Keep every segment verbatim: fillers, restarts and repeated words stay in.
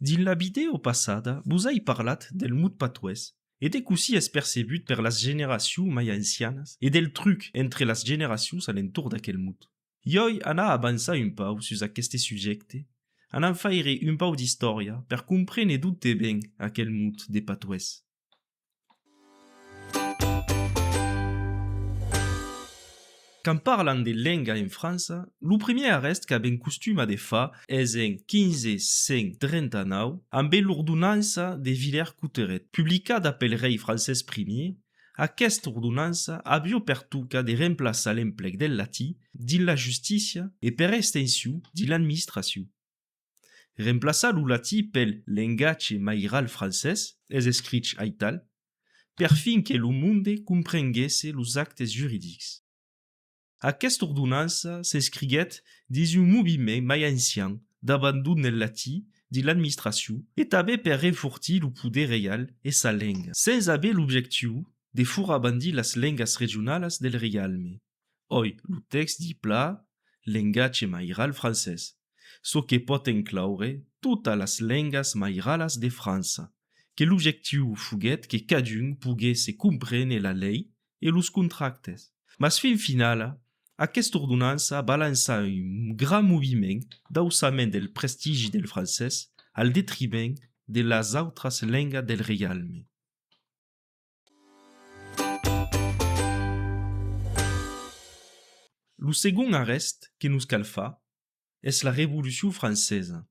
Dins la vidèo passada, vos ai parlat del mot patoès e de cossí es percebut per las generacions mai ancianas e del truc entre las generacions a l'entorn d'aquel mot. Iòi, anam avançar un pauc sus aqueste subjècte, anam faire un pauc d'istòria per comprene d'onte ven aquel mot de patoès. Quand parlam de lenga en França, lo primièr arrèst qu'avèm costuma de far es en quinze cent trenta-nòu, ambe l'ordonança de Villers-Cotterêts, publicada pel rei Francés primièr. Aquesta ordonança aviá per tòca de remplaçar l'emplec del latin dins la justícia e, per extension, dins l'administracion. Remplaçar lo latin pel lengatge mairal francés, es escrich aital, per fin que lo monde comprenguèsse los actes juridics. Aquesta ordonança s'escriguèt dins un moviment mai ancian d'abandon del latin dins l'administracion e tanben per refortir lo poder reial e sa lenga, sens aver l'objectiu de forabandir las lengas regionalas del reialme. Òi, lo tèxt ditz plan lengatge mairal francés, çò que pòt enclòure totas las lengas mairalas de França, que l'objectiu foguèt que cadun poguèsse comprene la lei e los contractes. Mas fin finala, aquesta ordonança va lançar un grand moviment d'auçament del prestigi del francés al detriment de las autras lengas del reialme. Lo segond arrèst que nos cal far es la Revolucion Francesa.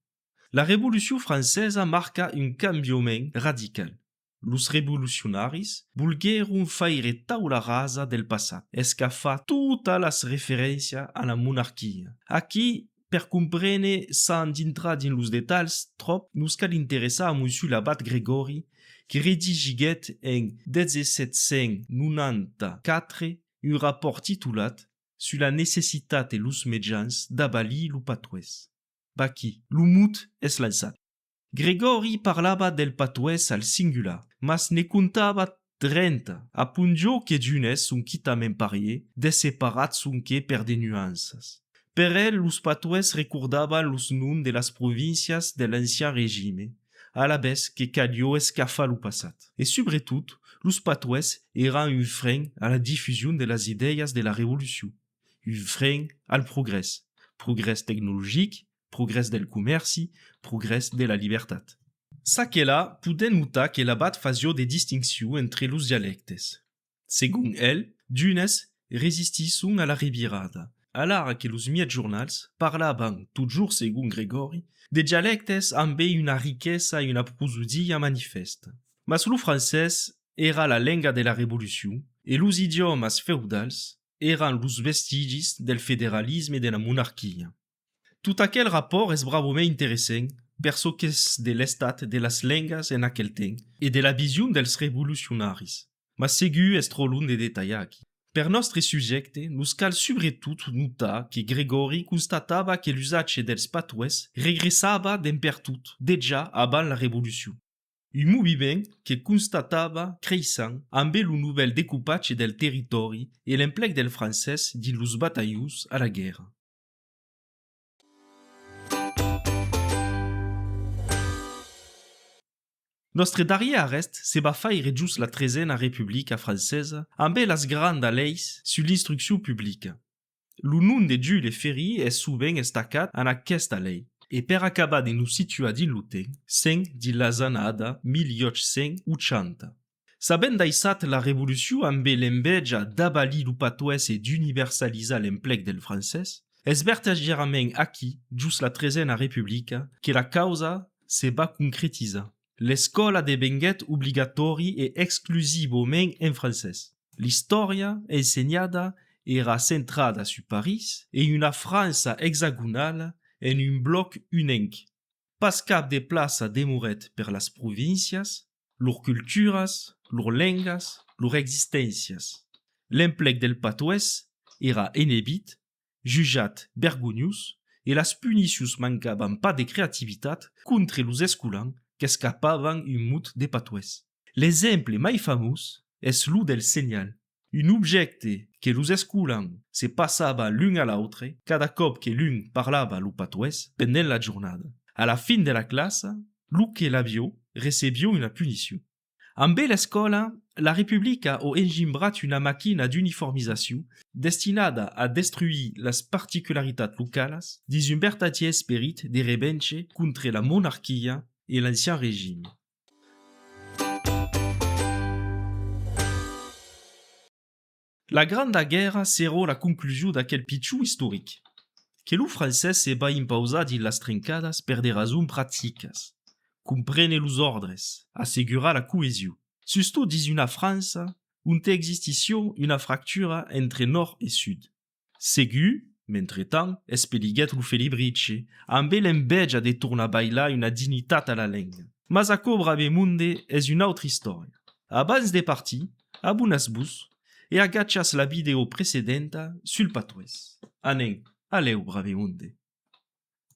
La Revolucion Francesa marca un cambiament radical. Los revolucionaris volguèron faire taula rasa del passat, escafar totas las referéncias a la monarquia. Aquí, per comprene, sens dintrar dins los detalhs tròp, nos cal interessar a Mossur l'abat Gregòri, que redigiguèt en dètz-e-sèt cent nonanta-quatre un rapòrt titolat Sus la necessitat e los mejans d'abalir lo patoès. Vaquí, lo mot es lançat. Gregòri parlava del patoès al singular, mas ne comptava trenta, a punt jo que d'unes son quitament parièr, desseparats sonque per de nuanças. Per el, los patoès recordavan los noms de las províncias de l'ancian regime, alavetz que caliá escafar lo passat. E subretot, los patoès èran un fren a la difusion de las idèias de la Revolucion, un fren al progrès, progrès tecnologic, progrès del comèrci, progrès de la libertat. Çaquelà, podèm notar que l'abat fasiá de distincion entre los dialèctes. Segon el, d'unes resistisson a la revirada, alara que los miègjornals parlavan, totjorn segon Gregòri, de dialèctes ambe una riquesa e una prosodia manifèsta. Mas lo francés èra la lenga de la Revolucion e los idiòmas feudals èran los vestigis del federalisme de la monarquia. Tot aquel rapòrt es bravament interessent per çò qu'es de l'estat de las lengas en aquel temps e de la vision dels revolucionaris, mas segur es tròp long de detalhar aquí. Per nòstre subjècte, nos cal subretot notar que Gregòri constatava que l'usatge dels patoès regressava d'en pertot, dejà abans la Revolucion. Un moviment que constatava creissant ambe lo novèl decopatge del territòri e l'emplec del francés dins los batalhons a la guèrra. Nòstre darrièr arrèst se va faire jos la Tresena Republica francesa ambe las grandas leis sus l'instruccion publica. Lo nom de Jules Ferry es sovent estacat en aquesta lei, e per acabar de nos situar dins lo temps, sèm dins las annadas mil uèch cents ochanta. S'avèm daissat la Revolucion ambe l'enveja d'abalir lo patoès e d'universalizar l'emplec del francés, es vertadièrament aquí, jos la Tresena Republica, que la causa se va concretizar. L'escòla devenguèt obligatòri e exclusivament en francés. L'istòria ensenhada èra centrada sus París e una França exagonala en un blòc unenc. Pas cap de plaça demorèt per las províncias, lor culturas, lor lengas, lor existéncias. L'emplec del patoès èra enebit, jutjat vergonhós, e las punicions mancavan pas de creativitat contra los escolans qu'escapavan un mot de patoès. L'exemple mai famós es lo del senhal, un objècte que los escolans se passavan l'un a l'autre cada còp que l'un parlava lo patoès pendent la jornada. A la fin de la classa, Lo que l'aviá recebiá una punicion. Ambe l'escòla, la Republica a engimbrat una maquina d'uniformizacion destinada a destruir las particularitats localas dins un vertadièr esperit de revenja contra la monarquia e l'ancian regime. La Granda Guèrra serà la conclusion d'aquel pichon istoric, que lo francés se va impausar dins las trencadas per de rasons practicas: comprene los òrdres, assegurar la coesion, sustot dins una França onte existissiá una fractura entre nòrd e sud. Segur, mentretant, espeliguèt lo Felibritge, ambe l'enveja de tornar bailar una dignitat a la lenga. Mas aquò, brave monde, es una autra istòria. Abans de partir, abonatz-vos e agachatz la vidèo precedenta sul patoès. Anem, a lèu, brave monde!